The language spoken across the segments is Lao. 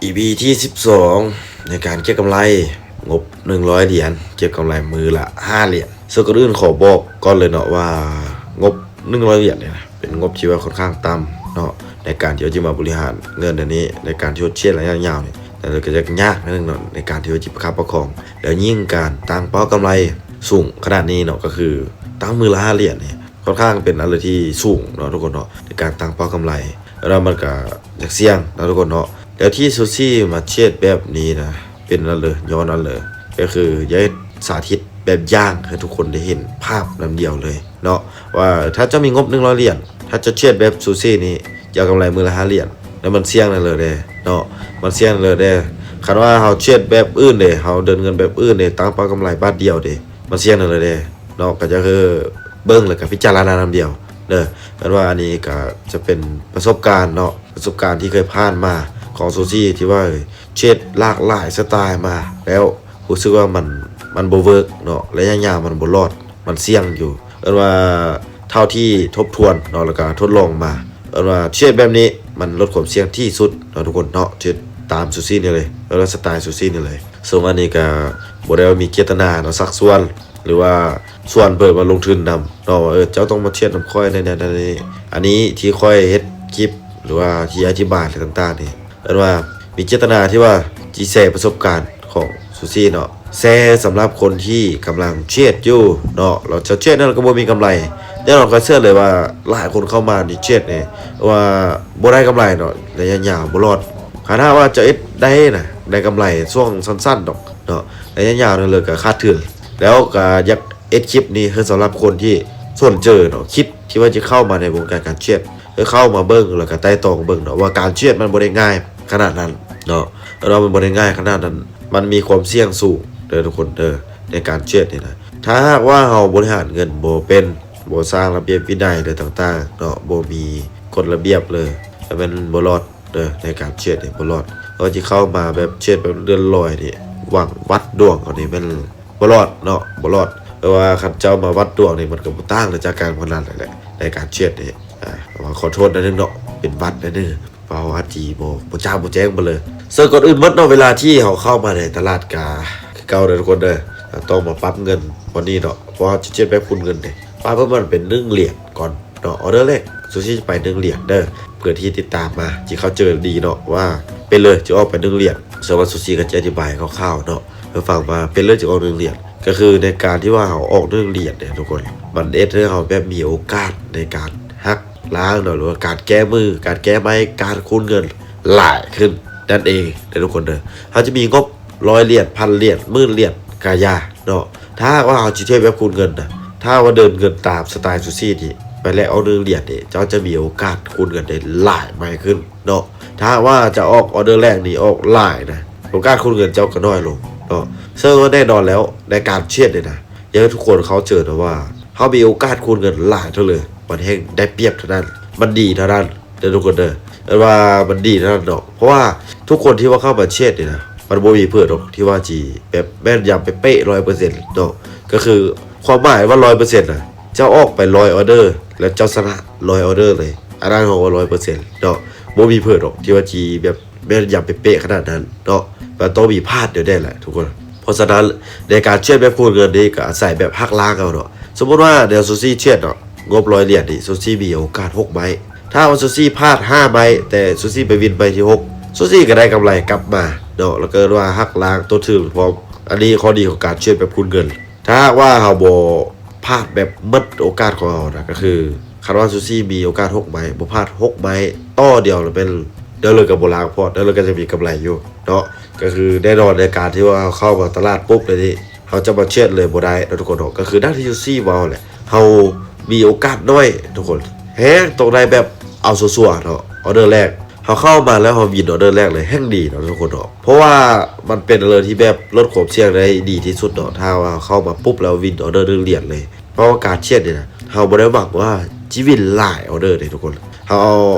ອີພີທີສິບສອງ ໃນການເກັບກຳໄລ ງົບໜຶ່ງຮ້ອຍຫຼຽນ ເກັບກຳໄລມື້ລະຫ້າຫຼຽນ. ເຊິ່ງກ່ອນອື່ນຂໍບອກກ່ອນເລີຍເນາະວ່າ ງົບໜຶ່ງຮ້ອຍຫຼຽນນີ້ນະ ເປັນງົບທີ່ວ່າຂ້ອນຂ້າງຕ່ຳເນາະ ໃນການທີ່ວ່າຈະມາບໍລິຫານເງິນອັນນີ້ ໃນການທີ່ວ່າເທຣດໄລຍະຍາວນີ້ ແຕ່ກໍຈະຍາກໜ້ອຍໜຶ່ງເນາະ ໃນການທີ່ວ່າຈະປະຄັບປະຄອງ ແລ້ວຍິ່ງການຕັ້ງເປົ້າກຳໄລສູງຂະໜາດນີ້ເນາະ ກໍຄືຕັ້ງມື້ລະຫ້າຫຼຽນນີ້ ຂ້ອນຂ້າງເປັນອັນເລີທີ່ສູງເນາະທຸກຄົນເນາະ ໃນການຕັ້ງເປົ້າກຳໄລ ແລ້ວມັນກະຢາກສ່ຽງເນາະທຸກຄົນເນາະ. ແລ້ວທີ່ຊູຊີມາເທຣດແບບນີ້ນະ ເປັນອັນເລີ ຍ້ອນອັນເລີ ກໍຄືຢາກສາທິດແບບຢ່າງໃຫ້ທຸກຄົນໄດ້ເຫັນພາບນຳດຽວເລີຍເນາະ ວ່າຖ້າເຈົ້າມີງົບໜຶ່ງຮ້ອຍຫຼຽນ ຖ້າເຈົ້າເທຣດແບບຊູຊີນີ້ ຈະເອົາກຳໄລມື້ລະຫ້າຫຼຽນ ແລ້ວມັນສ່ຽງນັ້ນເລີເດ້ເນາະ ມັນສ່ຽງນັ້ນເລີເດ້. ຄັນວ່າເຮົາເທຣດແບບອື່ນເດ້ ເຮົາເດີນເງິນແບບອື່ນເດ້ ຕັ້ງເປົ້າກຳໄລບາດດຽວເດ້ ມັນສ່ຽງນັ້ນເລີເດ້ເນາະ. ກໍຈະຄືເບິ່ງແລ້ວກໍພິຈາລະນານຳດຽວເດີ ແມ່ນວ່າອັນນີ້ກໍຈະເປັນປະສົບການເນາະ ປະສົບການທີ່ເຄີຍຜ່ານມາຂອງຊູຊີ ທີ່ວ່າເທຣດຫຼາກຫຼາຍສະໄຕລ໌ມາ ແລ້ວຮູ້ສຶກວ່າມັນ ມັນບໍ່ເວີກເນາະ ໄລຍະຍາວມັນບໍ່ລອດ ມັນສ່ຽງຢູ່ ເອີ້ນວ່າເທົ່າທີ່ທົບທວນເນາະ ແລ້ວກະທົດລອງມາ ເອີ້ນວ່າເທຣດແບບນີ້ມັນລົດຄວາມສ່ຽງທີ່ສຸດເນາະທຸກຄົນເນາະ ເທຣດຕາມຊູຊີນີ້ເລີຍ ເອີ້ນວ່າສະໄຕລ໌ຊູຊີນີ້ເລີຍ. ເຊິ່ງອັນນີ້ກະບໍ່ໄດ້ວ່າມີເຈດຕະນາເນາະ ຊັກຊວນ ຫຼືວ່າຊວນເພິ່ນມາລົງທຶນນຳເນາະ ວ່າ ເອີ ເຈົ້າຕ້ອງມາເທຣດນຳຂ້ອຍແນວນັ້ນແນວນີ້. ອັນນີ້ທີ່ຂ້ອຍເຮັດຄລິບ ຫຼືວ່າທີ່ອະທິບາຍຕ່າງໆນີ້ ເອີ້ນວ່າມີເຈດຕະນາທີ່ວ່າຊິແຊປະສົບການຂອງຊູຊີເນາະ ແຊສຳລັບຄົນທີ່ກຳລັງເທຣດຢູ່ເນາະ ແລ້ວເຈົ້າເທຣດນັ້ນກໍບໍ່ມີກຳໄລ. ແນ່ນອນ ຂ້ອຍເຊື່ອເລີຍວ່າຫຼາຍຄົນເຂົ້າມານີ້ເທຣດນີ້ວ່າບໍ່ໄດ້ກຳໄລເນາະ ໄລຍະຍາວບໍ່ລອດ. ຄັນຖ້າວ່າເຈົ້າເຮັດໄດ້ນະ ໄດ້ກຳໄລຊ່ວງສັ້ນໆດອກເນາະ ໄລຍະຍາວນັ້ນເລີກໍຂາດທຶນ. ແລ້ວກໍຢາກເຮັດຄລິບນີ້ໃຫ້ສຳລັບຄົນທີ່ສົນເຈີເນາະ ຄິດທີ່ວ່າຈະເຂົ້າມາໃນວົງການການເທຣດ ຄືເຂົ້າມາເບິ່ງ ແລ້ວກໍໄຕ່ຕອງເບິ່ງເນາະ ວ່າການເທຣດມັນບໍ່ໄດ້ງ່າຍຂະໜາດນັ້ນເນາະ ແລ້ວມັນບໍ່ໄດ້ງ່າຍຂະໜາດນັ້ນ ມັນມີຄວາມສ່ຽງສູງເດີທຸກຄົນເດີ ໃນການເທຣດນີ້ນະ. ຖ້າຫາກວ່າເຮົາບໍລິຫານເງິນບໍ່ເປັນ ບໍ່ສ້າງລະບຽບວິໄນ ຫຼື ຕ່າງໆເນາະ ບໍ່ມີກົດລະບຽບເລີຍ ແລ້ວແມ່ນບໍ່ລອດເດີ ໃນການເທຣດນີ້ບໍ່ລອດ. ເຮົາຈະເຂົ້າມາແບບເທຣດແບບເລື່ອນລອຍນີ້ ຫວັງວັດດວງເອົານີ້ແມ່ນ ບໍ່ລອດເນາະ ບໍ່ລອດ. ແຕ່ວ່າຄັນເຈົ້າມາວັດດວງນີ້ ມັນກໍບໍ່ຕ່າງຈາກການພະນັນນັ້ນແຫຼະ ໃນການເທຣດນີ້. ອາ ຂໍໂທດໜ້ອຍໜຶ່ງເນາະ ເປັນຫວັດໜ້ອຍໜຶ່ງ ເວົ້າອາດຊິບໍ່ ບໍ່ຈາບໍ່ແຈ້ງປານໃດ. ເຊິ່ງກ່ອນອື່ນໝົດເນາະ ເວລາທີ່ເຮົາເຂົ້າມາໃນຕະຫຼາດກາ ຄືເກົ່າເດີທຸກຄົນເດີ ເຮົາຕ້ອງມາປັບເງິນບ່ອນນີ້ເນາະ ເພາະເຮົາຈະເທຣດແບບຄູນເງິນເດ້. ປັບໃຫ້ມັນເປັນໜຶ່ງຫຼຽນກ່ອນເນາະ ອອເດີແລກ ຊູຊີຈະໄປໜຶ່ງຫຼຽນເດີ. ເພື່ອທີ່ຕິດຕາມມາ ຊິເຂົ້າໃຈດີເນາະ ວ່າເປັນເລີຍຈະອອກໄປໜຶ່ງຫຼຽນ. ເຊິ່ງວ່າຊູຊີກໍຈະອະທິບາຍຄ່າວໆເນາະ ໃຫ້ຟັງວ່າເປັນເລີຍຈະອອກໜຶ່ງຫຼຽນ ກໍຄືໃນການທີ່ວ່າເຮົາອອກໜຶ່ງຫຼຽນເນຍທຸກຄົນ ມັນເຮັດໃຫ້ເຮົາແບບມີໂອກາດໃນການຫັກລ້າງເນາະ ຫຼືວ່າການແກ້ມື ການແກ້ໄມ້ ການຄູນເງິນຫຼາຍຂຶ້ນນັ້ນເອງເດີທຸກຄົນເດີ. ເຮົາຈະມີງົບຮ້ອຍຫຼຽນ ພັນຫຼຽນ ໝື່ນຫຼຽນກະຢ່າເນາະ ຖ້າຫາກວ່າເຮົາຊິເທຣດແບບຄູນເງິນນະ ຖ້າວ່າເດີນເງິນຕາມສະໄຕລ໌ຊູຊີນີ້ ໄປແລກເອົາໜຶ່ງຫຼຽນນີ້ ເຈົ້າຈະມີໂອກາດຄູນເງິນໄດ້ຫຼາຍໄມ້ຂຶ້ນເນາະ. ຖ້າຫາກວ່າຈະອອກອອເດີແລກນີ້ອອກຫຼາຍນະ ໂອກາດຄູນເງິນເຈົ້າກໍໜ້ອຍລົງເນາະ. ເຊິ່ງວ່າແນ່ນອນແລ້ວ ໃນການເທຣດນີ້ນະ ຢາກໃຫ້ທຸກຄົນເຂົ້າໃຈນະວ່າ ເຮົາມີໂອກາດຄູນເງິນຫຼາຍເທົ່າໃດ ມັນແຮ່ງໄດ້ປຽບເທົ່ານັ້ນ ມັນດີເທົ່ານັ້ນເດີທຸກຄົນເດີ. ເອີ້ນວ່າມັນດີເທົ່ານັ້ນເນາະ ເພາະວ່າທຸກຄົນທີ່ວ່າເຂົ້າມາເທຣດນີ້ນະ ມັນບໍ່ມີເຜີດອກທີ່ວ່າຊິແບບແມ່ນຢຳເປະໆຮ້ອຍເປີເຊັນເນາະ. ກໍຄືຄວາມໝາຍວ່າຮ້ອຍເປີເຊັນນະ ເຈົ້າອອກໄປຮ້ອຍອອເດີ ແລ້ວເຈົ້າຊະນະຮ້ອຍອອເດີເລີຍ ອັນນັ້ນເຮົາວ່າຮ້ອຍເປີເຊັນເນາະ. ບໍ່ມີເຜີດອກທີ່ວ່າຊິແບບແມ່ນຢຳເປະໆຂະໜາດນັ້ນເນາະ ມັນຕ້ອງມີພາດແນວໃດແຫຼະທຸກຄົນ. ເພາະສະນັ້ນ ໃນການເທຣດແບບຄູນເງິນນີ້ ກໍອາໄສແບບຫັກລ້າງເອົາເນາະ. ສົມມຸດວ່າແນວຊູຊີເທຣດເນາະ ງົບຮ້ອຍຫຼຽນນີ້ ຊູຊີມີໂອກາດຫົກໄມ້ ຖ້າວ່າຊູຊີພາດຫ້າໄມ້ ແຕ່ຊູຊີໄປວິນໄມ້ທີຫົກ ຊູຊີກໍໄດ້ກຳໄລກັບມາເນາະ ແລ້ວກໍເອີ້ນວ່າຫັກລ້າງຕົ້ນທຶນພ້ອມ. ອັນນີ້ຂໍ້ດີຂອງການເທຣດແບບຄູນເງິນ. ຖ້າຫາກວ່າເຮົາບໍ່ພາດແບບໝົດໂອກາດຂອງເຮົານະ ກໍຄືຄັນວ່າຊູຊີມີໂອກາດຫົກໄມ້ ບໍ່ພາດຫົກໄມ້ຕໍ່ດຽວ ແລ້ວແມ່ນແນວເລີກໍບໍ່ລ້າງພອດ ແນວເລີກໍຈະມີກຳໄລຢູ່ເນາະ. ກໍຄືແນ່ນອນໃນການທີ່ວ່າເຮົາເຂົ້າມາຕະຫຼາດປຸບແລ້ວນີ້ ເຮົາຈະມາເທຣດເລີຍບໍ່ໄດ້ເນາະທຸກຄົນເນາະ. ກໍຄືດັ່ງທີ່ຊູຊີເວົ້າແຫຼະ ເຮົາມີໂອກາດໜ້ອຍທຸກຄົນ ແຮ່ງຕ້ອງໄດ້ແບບເອົາຊັວໆເນາະ. ອອເດີແລກ ເຮົາເຂົ້າມາແລ້ວເຮົາວິນອອເດີແລກເລີຍ ແຮ່ງດີເນາະທຸກຄົນເນາະ ເພາະວ່າມັນເປັນເລື່ອງທີ່ແບບລົດຄວາມສ່ຽງໄດ້ດີທີ່ສຸດເນາະ ຖ້າວ່າເຮົາເຂົ້າມາປຸບແລ້ວວິນອອເດີໜຶ່ງຫຼຽນເລີຍ. ເພາະວ່າການເທຣດນີ້ນະ ເຮົາບໍ່ໄດ້ຫວັງວ່າຊິວິນຫຼາຍອອເດີເດ້ທຸກຄົນ ເຮົາ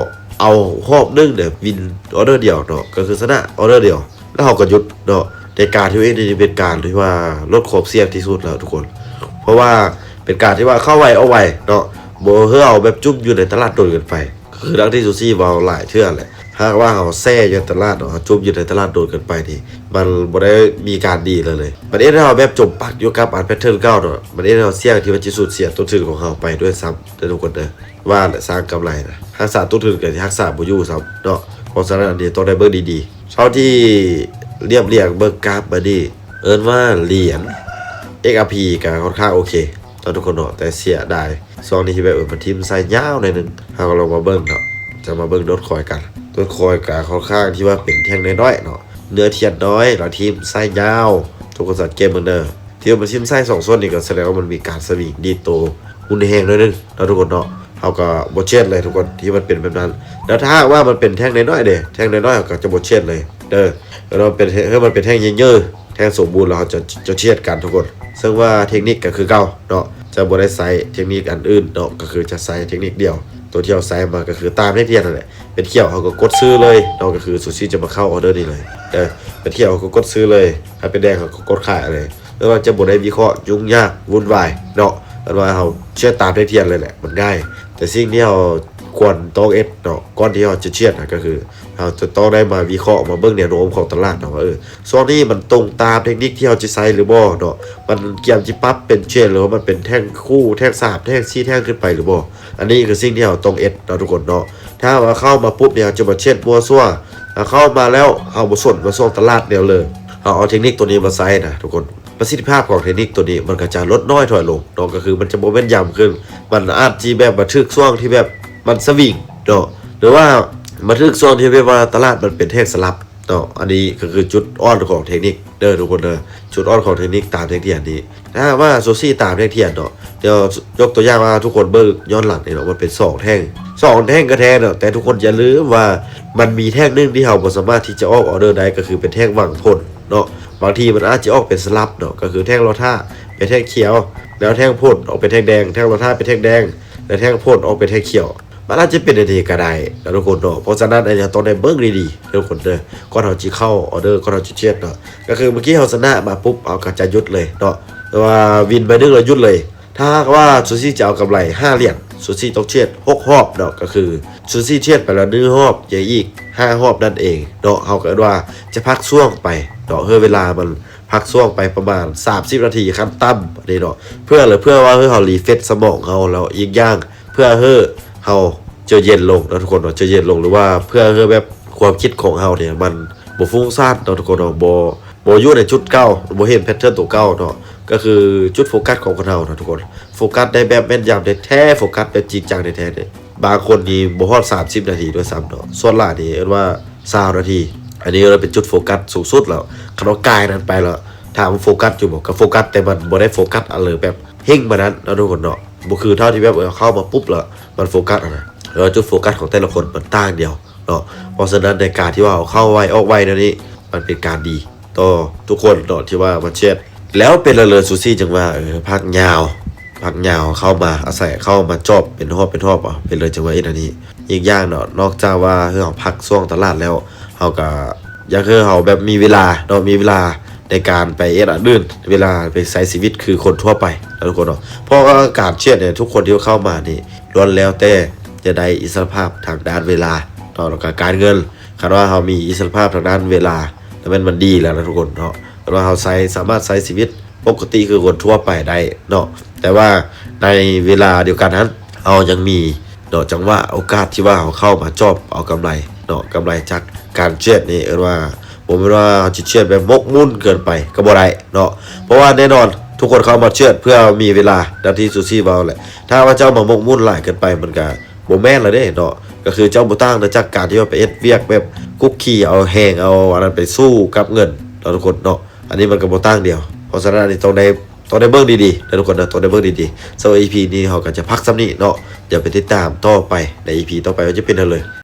ເອົາຮອບໜຶ່ງເນຍວິນອອເດີດຽວເນາະ ກໍຄືຊະນະອອເດີດຽວ ແລ້ວເຮົາກໍຢຸດເນາະ. ແຕ່ການເທຣດນີ້ເປັນການທີ່ວ່າລົດຄວາມສ່ຽງທີ່ສຸດແລ້ວທຸກຄົນ ເພາະວ່າເປັນການທີ່ວ່າເຂົ້າໄວອອກໄວເນາະ ບໍ່ໃຫ້ເຮົາແບບຈຸ່ມຢູ່ໃນຕະຫຼາດດົນເກີນໄປ. ຄືດັ່ງທີ່ຊູຊີເວົ້າຫຼາຍເທື່ອແຫຼະ ເຮົ ຖ້າຫາກວ່າເຮົາແຊ່ຢູ່ໃນຕະຫຼາດເນາະ ເຮົາຈົມຢູ່ໃນຕະຫຼາດໂດນເກີນໄປນີ້ ມັນບໍ່ໄດ້ມີການດີເລີຍ ມັນເຮັດໃຫ້ເຮົາແບບຈົມປັກຢູ່ກັບອັນແພດເທີນເກົ່າເນາະ ມັນເຮັດໃຫ້ເຮົາສ່ຽງທີ່ວ່າຈະສູນເສຍຕົ້ນທຶນຂອງເຮົາໄປດ້ວຍຊ້ຳເດີທຸກຄົນເດີ. ວ່າແຫຼະ ສ້າງກຳໄລນະ ຮັກສາຕົ້ນທຶນກໍຊິຮັກສາບໍ່ຢູ່ຊ້ຳເນາະ. ເພາະສະນັ້ນ ອັນນີ້ຕ້ອງໄດ້ເບິ່ງດີໆ. ເທົ່າທີ່ລຽບລຽງເບິ່ງກາຟມານີ້ ເອີ້ນວ່າຫຼຽນ ເອັກອາພີ ກໍຄ່ອນຂ້າງໂອເຄເນາະທຸກຄົນເນາະ. ແຕ່ເສຍດາຍຊ່ວງນີ້ທີ່ແບບ ເອີ ມັນຖິ້ມໄສ້ຍາວໜ້ອຍໜຶ່ງ. ເຮົາກໍລອງມາເບິ່ງເນາະ ຈະມາເບິ່ງໂດດຄອຍກັນ. ໂດດຄອຍກໍຄ່ອນຂ້າງທີ່ວ່າເປັນແທ່ງນ້ອຍໆເນາະ ເນື້ອທຽນນ້ອຍ ແລ້ວຖິ້ມໄສ້ຍາວ. ທຸກຄົນສັງເກດເບິ່ງເດີ ທີ່ວ່າມັນຖິ້ມໄສ້ສອງສ່ວນນີ້ ກໍສະແດງວ່າມັນມີການສະວິງດີດໂຕຮຸນແຮງໜ້ອຍໜຶ່ງເນາະທຸກຄົນເນາະ. ເຮົາກໍບໍ່ເທຣດເລີຍທຸກຄົນ ທີ່ມັນເປັນແບບນັ້ນ. ແລ້ວຖ້າຫາກວ່າມັນເປັນແທ່ງນ້ອຍໆເດ ແທ່ງນ້ອຍໆ ເຮົາກໍຈະບໍ່ເທຣດເລີຍເດີ. ແລ້ວເປັນ ເອີ ມັນເປັນແທ່ງເຍີະໆ ແທ່ງສົມບູນ ແລ້ວເຮົາຈະ ຈະເທຣດກັນທຸກຄົນ. ເຊິ່ງວ່າເທັກນິກກໍຄືເກົ່າເນາະ ຈະບໍ່ໄດ້ໃຊ້ເທັກນິກອັນອື່ນເນາະ ກໍຄືຈະໃຊ້ເທັກນິກດຽວ. ໂຕທີ່ເຮົາໃຊ້ມາກໍຄືຕາມແທ່ງທຽນນັ້ນແຫຼະ. ເປັນຂຽວເຮົາກໍກົດຊື້ເລີຍເນາະ ກໍຄືຊູຊິຈະມາເຂົ້າອໍເດີນີ້ເລີຍເດີ. ເປັນຂຽວເຮົາກໍກົດຊື້ເລີຍ ຖ້າເປັນແດງເຮົາກໍກົດຂາຍເລີຍ. ແຕ່ວ່າຈະບໍ່ໄດ້ວິເຄາະຫຍຸ້ງຍາກວຸ່ນວາຍເນາະ ແຕ່ວ່າເຮົາເທຣດຕາມແທ່ງທຽນເລີຍແຫຼະ ມັນງ່າຍ. ແຕ່ສິ່ງທີ່ເຮົາຄວນຕ້ອງເຮັດເນາະ ກ່ອນທີ່ເຮົາຈະເທຣດນະ ກໍຄືເຮົາຈະຕ້ອງໄດ້ມາວິເຄາະ ມາເບິ່ງແນວໂນ້ມຂອງຕະຫຼາດເນາະ ວ່າ ເອີ ຊ່ວງນີ້ມັນຕົງຕາມເທັກນິກທີ່ເຮົາຈະໃຊ້ຫຼືບໍ່ເນາະ. ມັນກຽມຈະປັບເປັນເທຣນ ຫຼືວ່າມັນເປັນແທ່ງຄູ່ ແທ່ງສາມ ແທ່ງສີ່ ແທ່ງຂຶ້ນໄປຫຼືບໍ່. ອັນນີ້ຄືສິ່ງທີ່ເຮົາຕ້ອງເຮັດເນາະທຸກຄົນເນາະ. ຖ້າວ່າເຂົ້າມາປຸບນີ້ ເຮົາຈະມາເທຣດມົ້ວຊົ່ວ. ຖ້າເຂົ້າມາແລ້ວ ເຮົາບໍ່ສົນວ່າຊ່ວງຕະຫຼາດແນວເລີ ເຮົາເອົາເທັກນິກໂຕນີ້ມາໃຊ້ນະທຸກຄົນ ປະສິດທິພາບຂອງເທັກນິກໂຕນີ້ມັນກໍຈະລົດນ້ອຍຖອຍລົງເນາະ ກໍຄືມັນຈະບໍ່ແມ່ນຢຳຂຶ້ນ. ມັນອາດຊິແບບມາຖືກຊ່ວງທີ່ແບບມັນສະວິງເນາະ ຫຼືວ່າມາຖືກຊ່ວງທີ່ແບບວ່າຕະຫຼາດມັນເປັນແທ່ງສະຫຼັບເນາະ. ອັນນີ້ກໍຄືຈຸດອ່ອນຂອງເທັກນິກເດີທຸກຄົນເດີ. ຈຸດອ່ອນຂອງເທັກນິກຕາມແທ່ງທຽນນີ້ ຖ້າຫາກວ່າຊູຊິຕາມແທ່ງທຽນເນາະ ດຽວຍົກຕົວຢ່າງວ່າທຸກຄົນເບິ່ງຍ້ອນຫຼັງນີ້ເນາະ ມັນເປັນສອງແທ່ງ ສອງແທ່ງກໍແທ້ເນາະ ແຕ່ທຸກຄົນຢ່າລືມວ່າມັນມີແທ່ງໜຶ່ງທີ່ເຮົາບໍ່ສາມາດທີ່ຈະອອກອໍເດີໄດ້ ກໍຄືເປັນແທ່ງຫວັງຜົນເນາະ. ບາງທີມັນອາດຈະອອກເປັນສະຫຼັບເນາະ ກໍຄືແທ່ງລໍຖ້າເປັນແທ່ງຂຽວ ແລ້ວແທ່ງຜົນອອກເປັນແທ່ງແດງ ແທ່ງລໍຖ້າເປັນແທ່ງແດງ ແລະ ແທ່ງຜົນອອກເປັນແທ່ງຂຽວ. ມັນອາດຈະເປັນແນວນີ້ກໍໄດ້ນະທຸກຄົນເນາະ. ເພາະສະນັ້ນ ອັນນີ້ເຮົາຕ້ອງໄດ້ເບິ່ງດີໆເດີທຸກຄົນເດີ ກ່ອນເຮົາຊິເຂົ້າອໍເດີ ກ່ອນເຮົາຊິເທຣດເນາະ. ກໍຄືເມື່ອກີ້ເຮົາຊະນະມາປຸບ ເຮົາກໍຈະຢຸດເລີຍເນາະ ຫຼືວ່າວິນໃບໜຶ່ງແລ້ວຢຸດເລີຍ. ຖ້າຫາກວ່າຊູຊິຈະເອົາກຳໄລຫ້າຫຼຽນ ຊູຊິຕ້ອງເທຣດຫົກຮອບເນາະ ກໍຄືຊູຊິເທຣດໄປແລ້ວໜຶ່ງຮອບ ຍັງອີກຫ້າຮອບນັ້ນເອງເນາະ. ເຮົາກໍເອີ້ນວ່າຈະພັກຊ່ວງໄປເນາະ ໃຫ້ເວລາມັນພັກຊ່ວງໄປປະມານສາມສິບນາທີຂັ້ນຕ່ຳນີ້ເນາະ ເພື່ອ ເພື່ອວ່າໃຫ້ເຮົາຣີເຟຣຊສະໝອງເຮົາ ແລ້ວອີກຢ່າງ ເພື່ອໃຫ້ເຮົາໃຈເຢັນລົງເນາະທຸກຄົນເນາະ ໃຈເຢັນລົງ ຫຼືວ່າເພື່ອໃຫ້ແບບຄວາມຄິດຂອງເຮົານີ້ມັນບໍ່ຟຸ້ງສ້ານເນາະທຸກຄົນເນາະ ບໍ່ ບໍ່ຢູ່ໃນຈຸດເກົ່າ ບໍ່ເຫັນແພັດເທີນໂຕເກົ່າເນາະ. ກໍຄືຈຸດໂຟກັສຂອງຄົນເຮົາເນາະທຸກຄົນ ໂຟກັສໄດ້ແບບແມ່ນຢຳແທ້ໆ ໂຟກັສແບບຈິງຈັງແທ້ໆນີ້ ບາງຄົນນີ້ບໍ່ຮອດສາມສິບນາທີດ້ວຍຊ້ຳເນາະ. ສ່ວນຫຼາຍນີ້ເອີ້ນວ່າຊາວນາທີ ອັນນີ້ເອີ້ນວ່າເປັນຈຸດໂຟກັສສູງສຸດແລ້ວ. ຄັນເຮົາກາຍນັ້ນໄປແລ້ວ ຖາມວ່າໂຟກັສຢູ່ບໍ່ ກໍໂຟກັສ ແຕ່ມັນບໍ່ໄດ້ໂຟກັສອັນເລີແບບເຮັງປານນັ້ນເນາະທຸກຄົນເນາະ. ບໍ່ຄືເທົ່າທີ່ແບບ ເອີ ເຂົ້າມາປຸບແລ້ວມັນໂຟກັສຫັ້ນນະ ແລ້ວຈຸດໂຟກັສຂອງແຕ່ລະຄົນມັນຕ່າງດຽວເນາະ. ເພາະສະນັ້ນ ໃນການທີ່ວ່າເຮົາເຂົ້າໄວອອກໄວແນວນີ້ ມັນເປັນການດີຕໍ່ທຸກຄົນເນາະ ທີ່ວ່າມາເທຣດ. ແລ້ວເປັນແນວເລີຊູຊິຈັ່ງວ່າ ເອີ ພັກຍາວ ພັກຍາວ ເຂົ້າມາ ອາໄສເຂົ້າມາຈອບເປັນຮອບເປັນຮອບ ເອົາ ເປັນເລີຈັ່ງວ່າເຮັດອັນນີ້. ອີກຢ່າງເນາະ ນອກຈາກວ່າເຮົາພັກຊ່ວງຕະຫຼາດແລ້ວ ເຮົາກໍຢາກໃຫ້ເຮົາແບບມີເວລາເນາະ ມີເວລາໃນການໄປເຮັດອັນອື່ນ ເວລາໄປໃຊ້ຊີວິດຄືຄົນທົ່ວໄປເນາະທຸກຄົນເນາະ. ເພາະວ່າການເທຣດນີ້ ທຸກຄົນທີ່ເຂົ້າມານີ້ ລ້ວນແລ້ວແຕ່ຈະໄດ້ອິດສະຫຼະພາບທາງດ້ານເວລາເນາະ ແລ້ວກໍການເງິນ. ຄັນວ່າເຮົາມີອິດສະຫຼະພາບທາງດ້ານເວລາ ແລ້ວແມ່ນມັນດີແລ້ວນະທຸກຄົນເນາະ. ຄັນວ່າເຮົາໃຊ້ສາມາດໃຊ້ຊີວິດປົກກະຕິຄືຄົນທົ່ວໄປໄດ້ເນາະ ແຕ່ວ່າໃນເວລາດຽວກັນນັ້ນ ເຮົາຍັງມີເນາະ ຈັງຫວະໂອກາດທີ່ວ່າເຮົາເຂົ້າມາຈອບເອົາກຳໄລເນາະ ກຳໄລຈາກການເທຣດນີ້. ເອີ້ນວ່າ ບໍ່ແມ່ນວ່າເຮົາຊິເທຣດແບບໝົກໝຸ່ນເກີນໄປກໍບໍ່ໄດ້ເນາະ ເພາະວ່າແນ່ນອນ ທຸກຄົນເຂົ້າມາເທຣດເພື່ອມີເວລາ ດັ່ງທີ່ຊູຊິເວົ້າແຫຼະ. ຖ້າວ່າເຈົ້າມາໝົກໝຸ່ນຫຼາຍເກີນໄປ ມັນກໍບໍ່ແມ່ນແລ້ວເດ້ເນາະ. ກໍຄືເຈົ້າບໍ່ຕ່າງຈາກການທີ່ວ່າໄປເຮັດວຽກແບບຄຸກຄີ ເອົາແຮງ ເອົາອັນນັ້ນໄປສູ້ກັບເງິນເນາະທຸກຄົນເນາະ. ອັນນີ້ມັນກໍບໍ່ຕ່າງດຽວ. ເພາະສະນັ້ນ ອັນນີ້ຕ້ອງໄດ້ ຕ້ອງໄດ້ເບິ່ງດີໆເດີທຸກຄົນເດີ ຕ້ອງໄດ້ເບິ່ງດີໆ. ສຳລັບອີພີນີ້ ເຮົາກໍຈະພັກສ່ຳນີ້ເນາະ ດຽວໄປຕິດຕາມຕໍ່ໄປໃນອີພີຕໍ່ໄປວ່າຈະເປັນແນວໃດ.